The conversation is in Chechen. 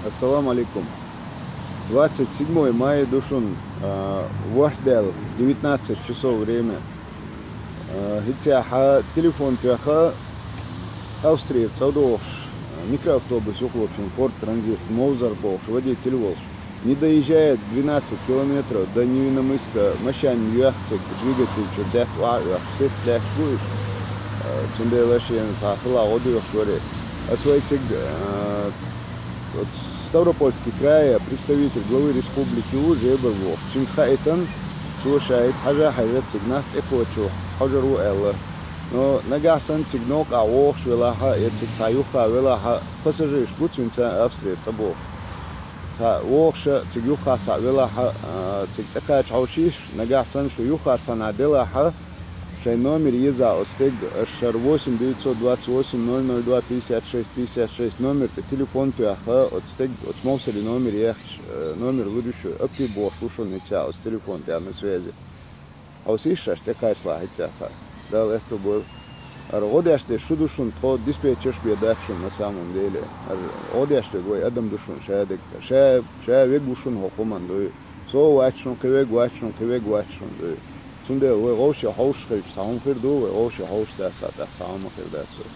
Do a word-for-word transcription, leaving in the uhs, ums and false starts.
Ассаламу алейкум. Двадцать седьмое мая ду шуна, а, ворхӀ даьлла, девятнадцать часов время. А, хӀинца хьа телефон тоьхна, Австрера цӀа дохуш, микроавтобус юкъа, в общем, Ford Transit, Мовзар бохуш, водитель волуш. Не доезжает двенадцать километров до Невинномысска, машен йоьхна цига, двигатель чу даьтта охьа а оьхуш, сецца лаьтташ бу уьш. А, цундела шена цхьа хила гӀо доьхуш вара. Ас вай цига, а, Ставропольский края представитель главы республики ву Жебар бохуш. Цуьнга хаийтина, цо ша хӀинца хьажа-хьаьжа цига нах тӀекхочуш хьожур ву аьлла. Но нагахь санна цига новкъахь вогӀуш велахь а, я цига цхьа юххе велахь а, пассажираш бу цуьнца Австрера цӀа бохуш. Цхьа вогӀуш а, цига юххе цхьа велахь а, а, цига тӀекхача хьовшийша, нагахь санна шу юххе цхьанхьа делахь а, шайн номер еза оцу стеган, аша шара восемь девятьсот двадцать восемь ноль ноль два пятьдесят шесть пятьдесят шесть номер тӀе телефон тоьхна, оцу стеган, оцу Мовсаре номер ехча, э, номер лур ю шу, Апти бохуш ву шуна хӀинца оцу телефон тӀехь на связи. Хьовсийша шаьш тӀекхачалахь хӀинца цхьа. Дала аьтто бойла. ХӀара гӀо деш дерг шу ду шуна, тхо диспетчерш бен дац шуна на самом деле. ХӀара гӀо деш верг вай адам ду шуна, ша дерг, ша, ша верг ву шуна хӀокху хӀуманна дуй. Со вац шуна кхин верг, вац шуна кхин верг, вац шуна дуй. Цундела вай вовшийн хьовсуш хилча цхьа хӀума хир ду, вай вовшийн хьовсуш дац, цхьа тӀаккха цхьа хӀума хир дац вай.